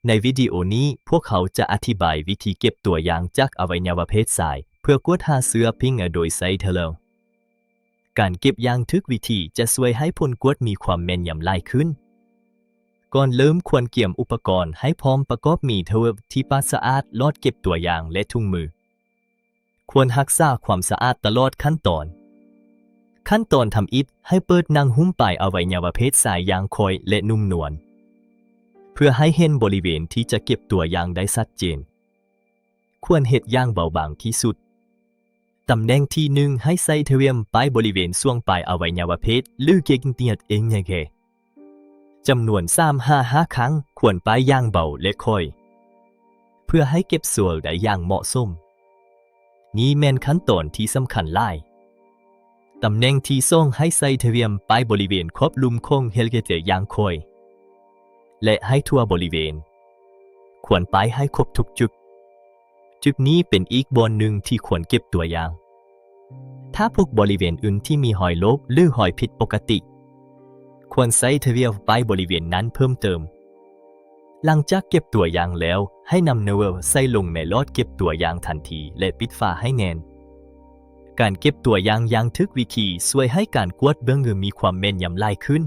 ໃນວິດີໂອນີ້ ພວກເຮົາຈະອະທິບາຍວິທີເກັບຕົວຢ່າງຈາກອະໄວຍະວະເພດຊາຍ ເພື່ອກວດຫາເຊື້ອພິດໂດຍໃຊ້ເທເລວ. ການເກັບຢ່າງຖືກວິທີຈະຊ່ວຍໃຫ້ຜົນກວດມີຄວາມແມ່ນຍຳຫຼາຍຂຶ້ນ. ກ່ອນເລີ່ມຄວນກຽມອຸປະກອນໃຫ້ພ້ອມປະກອບມີເທເລວທີ່ປາດສະອາດ, ຫຼອດເກັບຕົວຢ່າງ ແລະ ຖົງມື. ຄວນຮັກສາຄວາມສະອາດຕະຫຼອດຂັ້ນຕອນ. ຂັ້ນຕອນທຳອິດ, ໃຫ້ເປີດໜັງຫຸ້ມປາຍອະໄວຍະວະເພດຊາຍຢ່າງຄ່ອຍ ແລະ ນຸ້ມນວນ ເພື່ອໃຫ້ເຫັນບໍລິເວນທີ່ຈະເກັບຕົວຢ່າງໄດ້ຊັດເຈນ. ຄວນເຮັດຢ່າງເບົາບາງທີ່ສຸດ. ຕຳແໜ່ງທີໜຶ່ງ ໃຫ້ໃຊ້ເທເລວປ້າຍບໍລິເວນຊ່ວງປາຍອະໄວຍະວະເພດ ຫຼື ເກັກຕຽດເອງເນເກ ຈຳນວນສາມຫາຫ້າຄັ້ງ, ຄວນປ້າຍຢ່າງເບົາ ແລະ ຄ່ອຍ ເພື່ອໃຫ້ເກັບສ່ວນໄດ້ຢ່າງເໝາະສົມ. ນີ້ແມ່ນຂັ້ນຕອນທີ່ສຳຄັນຫຼາຍ. ຕຳແໜ່ງທີສອງ ໃຫ້ໃຊ້ເທເລວປ້າຍບໍລິເວນຂອບລຸ່ມຂອງເຮລເກເຕຢ່າງຄ່ອຍ ແລະ ໃຫ້ທົ່ວບໍລິເວນ. ຄວນປ້າຍໃຫ້ຄົບທຸກຈຸດ. ຈຸດນີ້ເປັນອີກບ່ອນໜຶ່ງທີ່ຄວນເກັບຕົວຢ່າງ. ຖ້າພົບບໍລິເວນອື່ນທີ່ມີຮອຍໂລບ ຫຼື ຮອຍຜິດປົກກະຕິ, ຄວນໃຊ້ເທເລວປ້າຍບໍລິເວນນັ້ນເພີ່ມເຕີມ. ຫຼັງຈາກເກັບຕົວຢ່າງແລ້ວ, ໃຫ້ນຳເທເລວໃສ່ລົງໃນຫຼອດເກັບຕົວຢ່າງທັນທີ ແລະ ປິດຝາໃຫ້ແໜ້ນ. ການເກັບຕົວຢ່າງຢ່າງຖືກວິທີຊ່ວຍໃຫ້ການກວດເບື້ອງລຸ່ມມີຄວາມແມ່ນຍຳຫຼາຍຂຶ້ນ,